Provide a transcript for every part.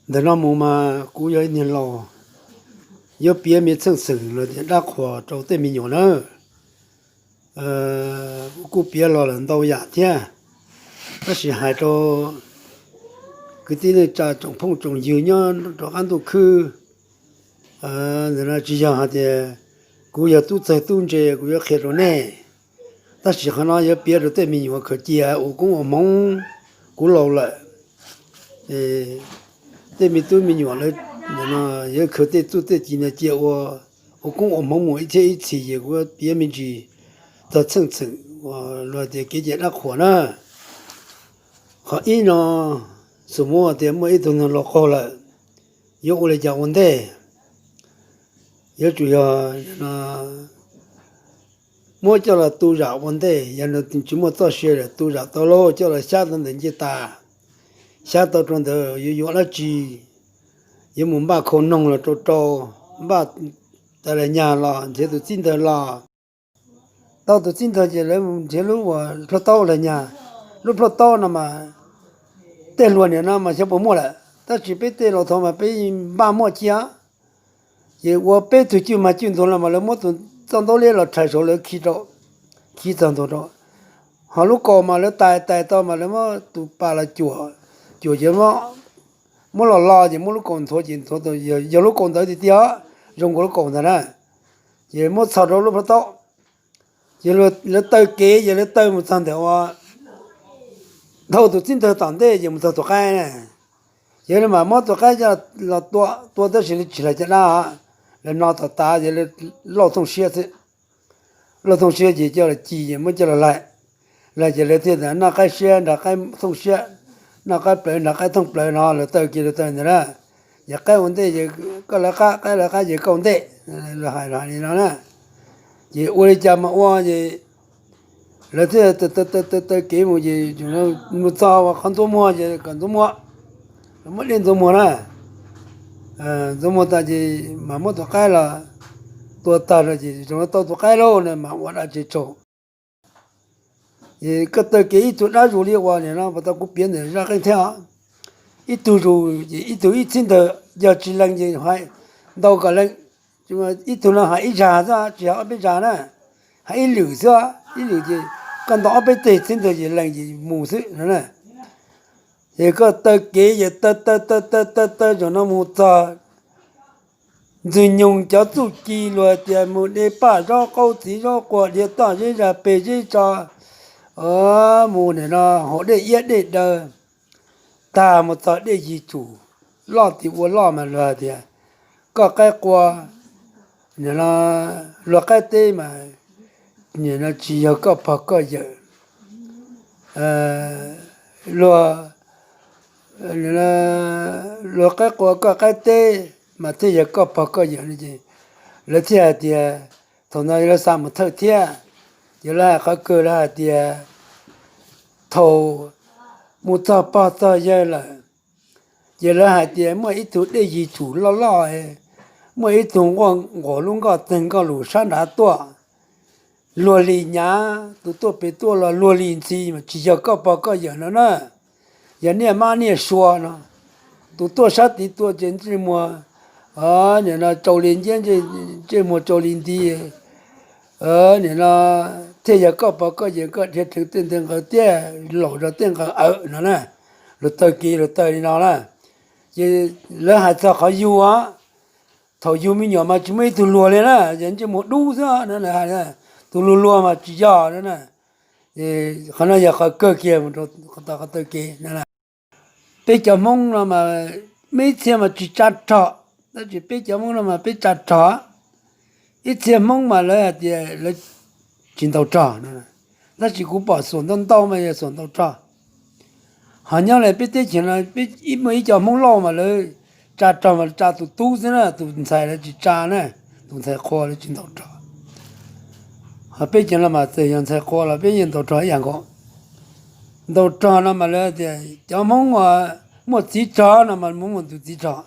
Ntawm no mus mas kuv yog ib niag laus, yuav piav me txheej xwm los tias dab qhuas rau tej me nyuam na. Kuv kuj piav los lawm ntau yam thiab, tab sis hais rau kwv tij neej tsa tsoom phooj tsoom ywg nyob rov qab ntuj khwb, ntawm no tsis yog hais tias kuv yog tub txawg tub ntse kuv yuav qhia rau nej, tab sis qhov no yuav piav rau tej me nyuam khaws cia ua koob ua hmoov. Kuv laus lawm, tej me tub me nyuam lawv yuav khaws tej txuj tej ci no cia ua, ua koob ua hmoov mus ib txhiab ib txhis ces kuv piav me ntsis txog txheej xwm uas luag tias kev cai dab qhuas na. Qhov ib no, xus muab tias muaj ib tug neeg laus qaug lawm, yuav ua li cas ua ntej? Yuav tsum yog muab coj los tu zam ua ntej, yog tsis muaj txoj sia lawm tu zam tau lauj, coj los xyab tau ntawm ncej tas, xyab tau rau ntawd yuav yuav dab tsi? Yuav mus npaj khau noog los rau rau, npaj tas las nyag los nrhiav tus txib ntawg los. Tau tus txib ntawg ces lawv mus nrhiav lub uas plhaub taub las nyag. Lub plhaub taub no mas tej hluas niam no mas xyov puas muaj lawm, tab sis peb tej laus thaud mas peb npaj muaj cia. Ces ua peb tug cwj mag cwj ntuag los mas lawv muab tus txoj ntaub liab los rhais saud lawv khi rau, khi txog ntua rau. Ho lub kaus mas lawv tais tais tau mas lawv muab tus pas los cuam, cuam ces muab los lo ces muab lub kaus nthuav ces nthuav tau yog lub kaus ntawd tiag tiag, zoo nkaus lub kaus ntawd na. Ces muab txhos rau lub plhaub taub, ces lawv taw kev ces lawv taw mus txog ntawm ua dhau tus txib ntawg tom ntej ces mus txog tus qaib na. Ces lawv mam muab tus qaib coj los tua, tua tab sis lawv tsis hlais caj dab, lawv no tom tav ces lawv lauj thooj siab xwb. Lauj thooj siab ces coj los ci ces muab coj los laig, laig ces lawv thiaj tias noj qaib siab nrog qaib thooj siab, noj qaib plawv nrog qaib thooj plawv no, lawv taw kev lawv taw ntawd na. Ces qaib ua ntej ces koj lawv qab, qaib lawv qab ces koj ua ntej, lawv hais li no na. Ces ua li cas mas ua ces lawv thiaj taw kev mus ces mus txog ua qhov ntxuav muag ces kom ntxuav muag, lawv muab dej ntxuav muag na. Ntxuav muag tas ces mas muab tus qaib los tua tag lawm ces tau tus qaib lauj na mas ua dab tsi tsaug. Ces koj taw kev ib tug dab zus li uas nim no pas tau kuv piav ntawm zaj qeej thiab, ib tug zus ces ib tug ib txhib ntawg, yog tsis lees ces hais ntau kom lees. Ib tug no hais ib zag xwb, tsis hais ob peb zag na, hais ib lwm xwb, ib lwm ces koj ntaus ob peb teg txhib ntawg ces lees ces mus xwb no na. Ces koj taw kev ces taw taw taw taw taw taw zaum no mus txog Ntxwg Nyoog cov txuj ci luag tias mus de paj zaub qaub txiv zaub quas dhia toj zeb zag peg zeb tso, mus nim no haus dej iab dej daw, tag mus txog dej yig tsum loj tim ua loj mas luag tias koj qaib qua, nim no luag qaib teb mas nim no tsis yog koj pog koj yawm, luag, luag qaib qua koj qaib teb mas thiaj yog koj pog koj yawm no ces lawv thiaj hais tias, thaum no lawv xa mus thawj thiab, ces lawv hais qhov kawg lawv hais tias thaum mus txog pog txog yawg lawm, ces lawv hais tias muaj ib tug dej yig tsum loj loj, muaj ib tug nquaj nquas lub nkoj txeeg nkoj lus sab nrad tuaj, luag li nyav tus tuaj pem tuaj los luag li ntxhi mas tsis yog koj pog koj yawm no na, yog niaj mab niaj sua no. Tus tuaj sab tid tuaj ces ntsej muag nim no tsau li nciab, ntsej muag tsau li nti, nim no thiaj yog koj pog koj yawm, koj dhia rheev tej ntawd nqaws tiab laum zog tej nqaws awm no na. Luag taw kev luag taw li no na. Ces lawv hais txog qhov yug os, thaum yug me nyuam mas tsis muaj ib tug luag li na, yog ntsej muag dub xwb no, tus luag luag mas tsis yog no na. Qhov no yog qhov kawg kiag mus rau qhov taw kev no. Peb cov Hmoob no mas muaj ib txhia mas tsis tsa rog, tab sis peb cov Hmoob no mas peb tsa rog. Ib txhia Hmoob mas lawv hais tias lawv tsis ntaus rog, tab sis kuv pom xuam ntau ntau mas yog xuam ntaus rog. Ho nyob li peb teb chaws no muaj ib co Hmoob Lauj mas lawv tsa rog mas tsa tus tub xwb na, tus ntxhais lawv tsis tsa na, tus ntxhais qhua lawv tsis ntaus rog. Ho peb cov no mas txawm yog ntxhais qhua los peb yeej ntaus rog ib yam nkaus. Ntaus rog no mas lawv tias cov Hmoob muaj txiv rog no mas mus mus tus txiv rog.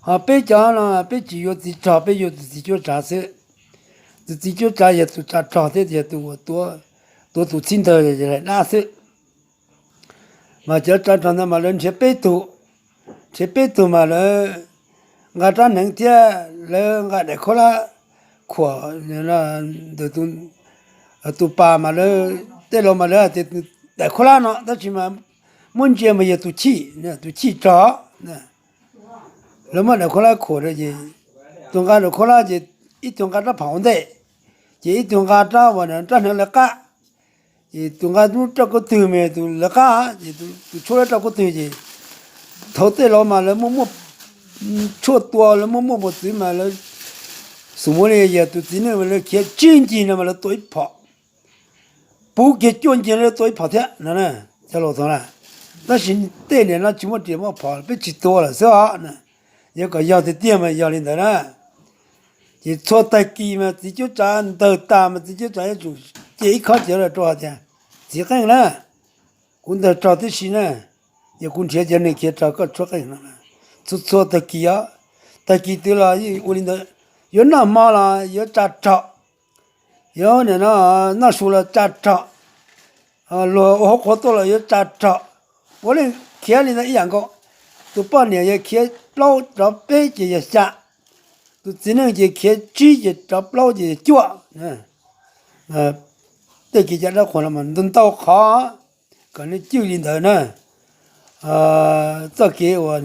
Ho peb cov no peb tsis yuav txiv rog, peb yuav tus txiv cuab tsav xwb. Tus txiv cuab tsav yog tus tsa rog thiab yog tus uas tuav tus txhib ntawg dab xwb. Mas cov tsa rog ntawd mas lawv nrhiav peb tug, Nrhiav peb tug mas lawv nqa rab hneev thiab lawv nqa daim khaub hlab khuam ntawm tus pas mas lawv, tej laus mas lawv hais tias daim khaub hlab no, tab sis mas muab ntsia mas yog tus chij, tus chij rog. Lawv muab daim khaub hlab khuam rau ces tus nqa daim khaub hlab ces ib tug nqa rab phom ua ntej, ces ib tug nqa rab uas rab hneev lawv qab. Ces tus nqa lub raj kub twg mas tus lawv qab, ces tus tshuab lub raj kub twg ces thaum tej laus mas lawv muaj muaj tshuaj tua, lawv muaj muaj mos txwv mas lawv xum muaj li yog tus txiv neej mas lawv khiav tsib ncig no mas lawv tua ib phom, puv kiag cuaj ncig lawv tua ib phom thiab no. Cov laus thaum na, tab sis tej niam no tsis muaj riam muaj phom peb tsis tua lawm xwb os. Yuav kom yog tiag tiag mas yog li ntawd na. Ces txhua tag kis mas txiv cuab tsav ntawg tas mas txiv cuab tsav yuav tsum cia ib khob cawv los rau hais tias, txiv qeej na, kuv ntawg rog tib si na, yog kuv nrhiav cov neeg khiav rau koj tshuab qeej no. Txhua txhua tag kis os, tag kis twg los yeej ua li ntawd, yuav noj hmo los yuav tsa rog, yuav nim no noj su los tsa rog, luag ua hauv qhua tuaj los yuav tsa rog. Puav leej khiav li ntawd ib yam nkaus. Tus poj niam yog khiav plaub rov peb ces yog xya, tus txiv neej ces khiav tsib ces rov plaub ces yog cuaj. Tej kev cai dab qhuas no mas ntau ntau qhov kom nej cwj li ntawd na. Txoj kev uas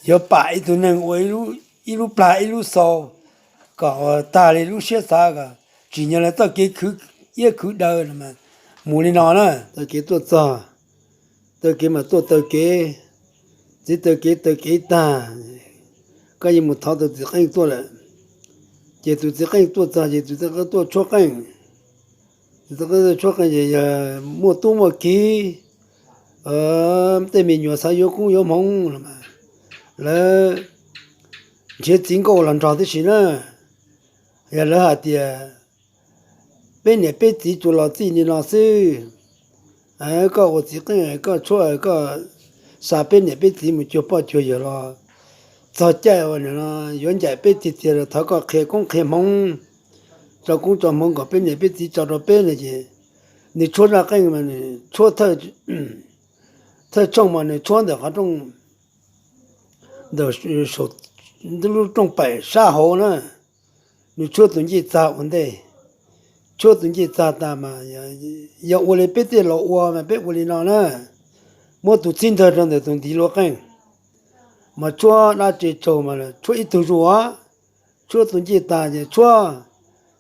yuav pam ib tug neeg ua ib lub plag ib lub xaus kom uas tag li lub siab xav kom tsim nyog lawv txoj kev khwv iab khwv daw mus li no na. Taw kev tuaj txog, taw kev mas tuaj taw kev, txiv taw kev taw kev tag, koj yeej mus thov tus txiv qeej tuaj lawm. Ces tus txiv qeej tuaj txog ces tus txiv qeej tuaj tshuab qeej. Tus txiv qeej tuaj tshuab qeej ces yog muaj tub muaj kiv, tej me nyuam xav yuav koob yuav hmoov los mas lawv nrhiav txiv nkauj los nrog tib si na. Yog lawv hais tias peb niam peb txiv tsuas los txij li no xwb, koj ua txiv qeej koj tshuab koj xa peb niam peb txiv mus cuag poj cuag yawg los txog caij uas yuav ncaim peb tiag tiag los thov koj qhia koob qhia hmoov, tso koob tso hmoov kom peb niam peb txiv tso rau peb no ces nws tshuab zaj qeej mas nws tshuab thawj tshooj mas nws tshuab ntawm qhov rooj, ntawm lub rooj paim sab hauv na, nws tshuab tus ncej txag ua ntej. Tshuab tus ncej txag tas mas yog ua li peb tej laus ua mas peb ua li no na, muab tus txhib ntawg rau ntawm tus ntiv luag qeej, mas tshuab dab tse tsaug mas tshuab ib tug zuj os. Tshuab tus ncej tag ces tshuab,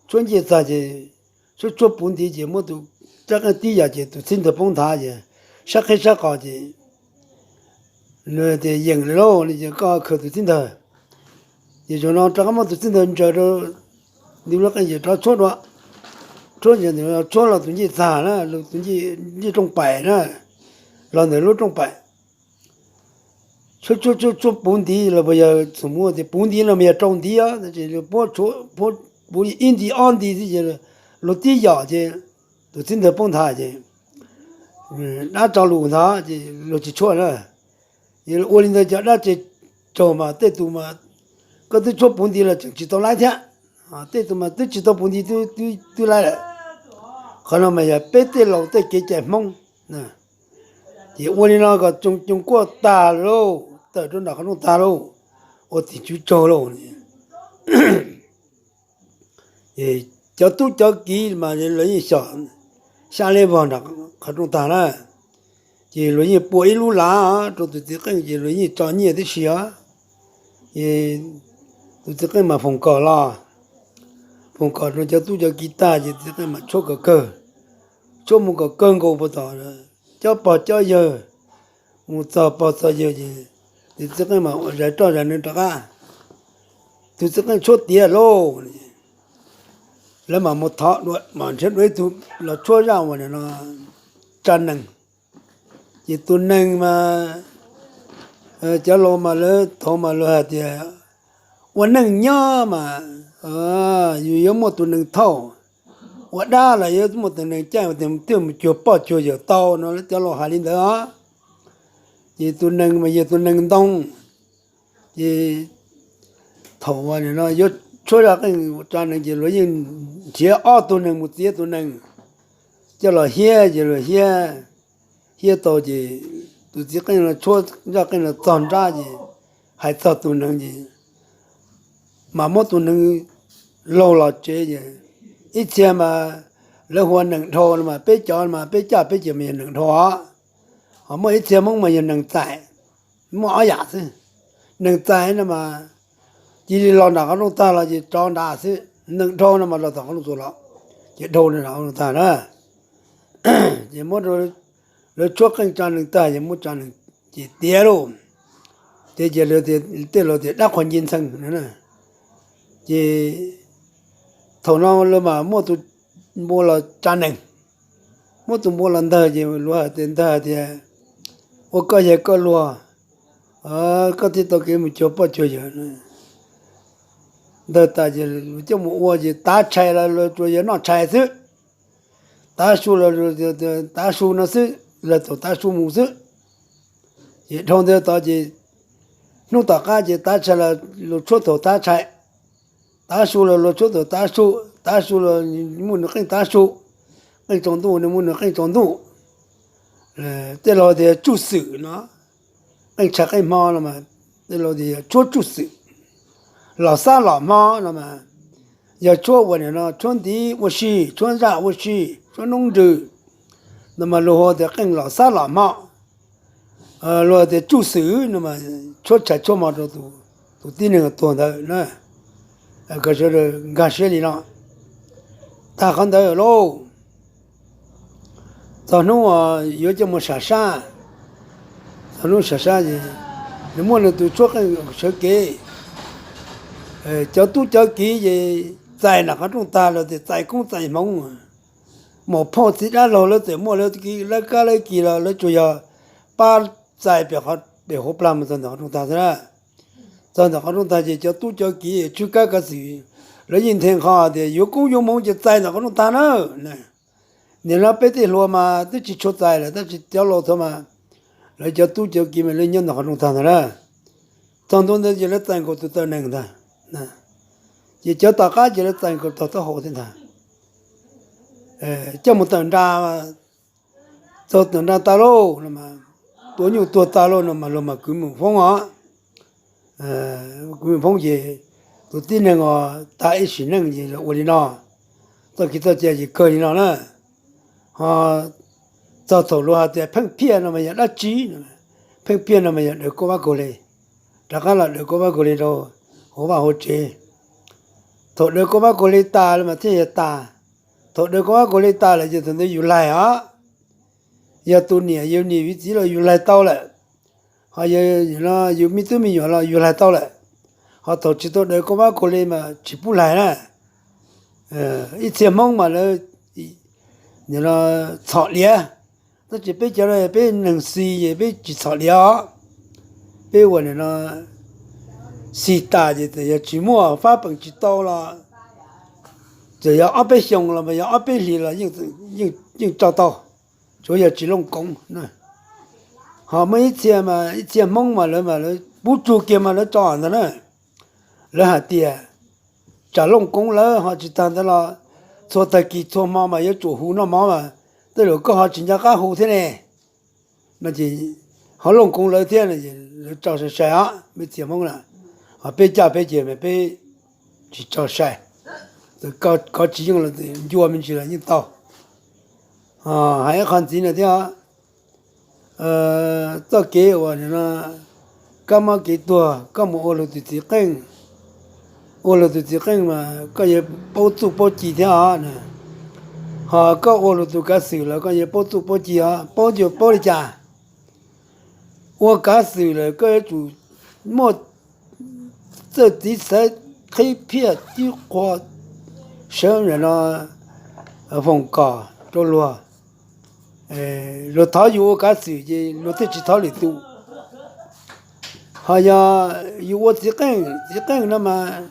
tshuab ncej tag ces tshuab tshuab puv ntiv ces muab tus rab qeej tib yam ces tus txhib ntawg poob nthav ces sab qhib sab qos ces nws tias yeem lawm lauj, koj khaws tus txhib ntawg. Ces zaum no rov qab muab tus txhib ntawg ntsaws rau ntiv luag qeej ces rov tshuab dua, tshuab, tshuab los tus ncej txag na, tus ncej rooj paim na, los ntawm lub rooj paim. Tshuab tshuab tshuab puv ntiv los puas yog, txhum muaj tias puv ntiv no mas yog rau ntiv os, puv ib ntiv ob ntiv xwb ces luag tib yam ces tus txhib ntawg poob nthav ces dab tso lus ntag ces luag tsis tshuab na. Ua li ntawd cov dab tse tsaug mas tej tus mas koj twb tshuab puv ntiv los tseem tsis tau laib thiab, tej tus mas twb tsis tau puv ntiv twb laib lawm. Qhov no mas yog peb tej laus tej kev cai Hmoob. Ces ua li no kom tsoos coos kuaj tag lauj, tawm rau nram qhov rooj tag lauj, ua tim tswv tsaug lauj. Cov tub cov kiv mas lawv yeej xyom xyab leb vog nram qhov rooj tag na. Ces luag yeej pua ib lub lav rau tus txiv qeej ces luag yeej tso nyiaj tib si os. Ces tus txiv qeej mas foom kom los, foom kom rau cov tub cov kiv tag ces txiv qeej mas tshuab kom kawg, tshuab mus kom kawg nkaus puag tom cob pog cob yawg, mus txog pog txog yawg ces tus txiv qeej mas ua zais roj zais neeg rov qab. Tus txiv qeej tshuab tiav lauj, lawv mam mus thov dua, mam nrhiav dua ib tug los tshuab zaj uas no tsa nees. Ces tus nees mas cov laus mas lawv thaud mas lawv hais tias ua neej nyob mas yus yuav muaj tus nees thauj, ua dab los yuav muaj tus nees caij, twb mus cuag poj cuag yawm tau no, lawv cov laus hais li ntawd os. Ces tus nees mas yog tus nees ntoo. Ces thaum no yuav tshuab zaj qeej tsa nees ces luag yeej nrhiav ob tug nees mus txiav tus nees coj los hiab, ces luag hiab, hiab tau ces tus txiv qeej los tshuab zaj qeej los txog nrab ces hais txog tus nees ces mas muab tus nees laug los tsev ces ib txhia mas lawv hu ua nees dhau no mas peb cov no mas peb caj peb ces mas yog nees dhau os. Ho muaj ib txhia Hmoob mas yog nees txais, muaj ob yam xwb. Nees txais no mas cia li los nram qhov rooj tag los ces rov nrad xwb. Nees dhau no mas los tom qhov rooj txuas los, ces dhau nram qhov rooj tag na. Ces muab lawv tshuab qeej tsa nees tag ces muab tsa nees ces tiav lauj. Ces ces tej laus tias dab qhuas nce ntxhee. Ces thaum no lawv mas muaj tus npua los tsa nees, muab tus npua los ntawg ces luag hais tias ntawg hais tias ua koj yawg koj luag, koj thiaj tau kev mus cuag poj cuag yawm. Ntawg tas ces coj mus ua ces tav tshais los luag tsuas yog noj tshais xwb, tav su los tav su no xwb, lawv thaum tav su mus xwb. Ces dhau ntawd tod ces hnub tom qab ces tav tshais los luag tshuab thaum tav tshais, tav su los luag tshuab thaum tav su, tav su los muaj nws qeej tav su, qeej tsaus ntuj nws muaj nws qeej tsaus ntuj. Tej laus tias tsuj xwm no, qeej tshais qeej hmo no mas tej laus tias tshuab tsuj xwm. Los xab los hmo no mas yog tshuab ua nim no tshuab ntiv ua si, tshuab zaj ua si, tshuab noob nrws no mas luag hu tias qeej los xab los hmo. Luag tias tsuj xwm no mas tshuab tshais tshuab hmo rau tus tib neeg tuag ntawd na. Kom sawv daws nkag siab li no. Tag qhov ntawd lauj, txog hnub yuav coj mus sam sab, txog hnub sam sab es nws muaj nws tus tshuab qeej sawv kev. Cov tub cov kiv ces txais nram qhov rooj tag los tias txais koob txais hmoov, maum phauj txiv dab laug lawv txawm muaj lawv kab lawv kis los lawv tsuas yog pab txais pem hauv plag mus txog ntawm qhov rooj tag xwb na. Txog ntawm qhov rooj tag ces cov tub cov kiv tswj kab kav xwm lawv yeej nthe nqho tias yuav koob yuav hmoov ces txais ntawm qhov rooj tag na. Nim no peb tej hluas mas twb tsis tshua txais lawm tab sis cov laus thaud mas lawv cov tub cov kiv mas lawv nyob ntawm qhov rooj tag ntag na. Txog ntua ntawd ces lawv txais nkaus tus taw nees ntag. Ces cov tom qab ces lawv txais nkaus tog taub hau thiab ntag. Coj mus tawm nra, txog tawm nra tas lauj no mas, tua nyuj tuag tas lauj no mas luag mas kwv mus foob os. Kwv mus foob ces tus tib neeg os tag ib sim neej ces los ua li no, txoj kev txoj cai ces kawg li no na. Ho txog thaum luag hais tias pheej phiaj no mas yog dab tsi? Pheej phiaj no mas yog daws koj vab kaug le, rov qab los daws koj vab kaug le rau hauv vaj hauv tsev. Thaum daws koj vab kaug le tas los mas thiaj yog tas. Thaum daws koj vab kaug le tas lawm ces thaum ntawd yus laig os. Yog tus niam yus niam yus txiv los yus laig tau lawm, ho yus me tub me nyuam los yus laig tau lawm. Ho thaum tsis tau daws koj vab kaug le mas tsis pub laig na. Ib txhia Hmoob mas lawv txhom liav, tab sis peb cov no peb neeg xis es peb tsis txhom liav os. Peb ua nim no xis tas ces txawm yog tsis muaj fab peem tsis tau los txawm yog ob peb xyoos los yog ob peb hlis los yeej tso tau, tsuav yog tsis looj koov. Ho muaj ib txhia mas ib txhia Hmoob mas lawv mas lawv pub tsug kiag mas lawv tso ntag na. Lawv hais tias tsam looj koov lawv ho tsis tag ntawd los txhua tag kis txhua hmo mas yuav tsum hu noj mov mas tej zaum koj ho tsis nco qab hu thiab ne. No ces ho looj koov lawv thiab, lawv tso sai sai os, peb txhia Hmoob na. Ho peb caj peb ces mas peb tsis tso sai, kov tsis yeej los ncua me ntsis los yeej tau. Hais ib qho ntxiv no thiab, txoj kev uas kab mob kev tuag koj mus ua luag tus txiv qeej, ua luag tus txiv qeej mas koj yuav paub txuj paub ci thiab os. Ho koj ua luag tus kav xwm los koj yuav paub txuj paub ci os, paub yuav paub li cas? Ua kav xwm lawm koj yuav tsum muaj txawj txiv xaiv qhib phiaj tib qhua sawv ntawm no foom kom rau luag. Luag thov yus ua kav xwm ces luag thiaj tsis thov lwm tus. Ho yog yus ua txiv qeej, txiv qeej no mas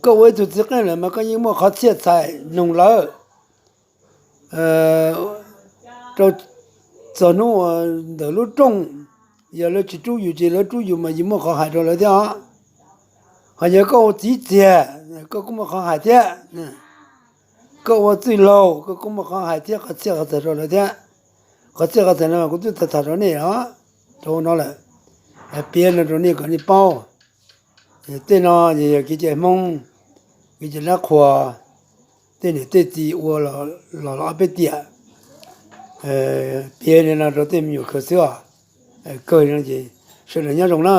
koj ua ib tug txiv qeej lawm mas koj yeej muaj qhov txhiaj txhais noog lawv. Rau txog hnub uas ntawm lub rooj, yog lawv tsis rub yus ces lawv rub yus mas yus muaj qhov hais rau lawv thiab os. Ho yog koj ua txiv txiag, koj kuj muaj qhov hais thiab. Koj ua txwj laug koj kuj muaj qhov hais thiab, qhov txhiaj qhov txhais rau lawv thiab. Qhov txhiaj qhov txhais no kuv twb tham tham rau nej os. rau no lawm. Piav no rau nej kom nej paub. Tej no yog kev cai Hmoob, kev cai dab qhuas, tej niam tej txiv ua los los ob peb tiam. Piav li no rau tej me nyuam kawg xwb os. Kawg no ces sawv daws nyob zoo na.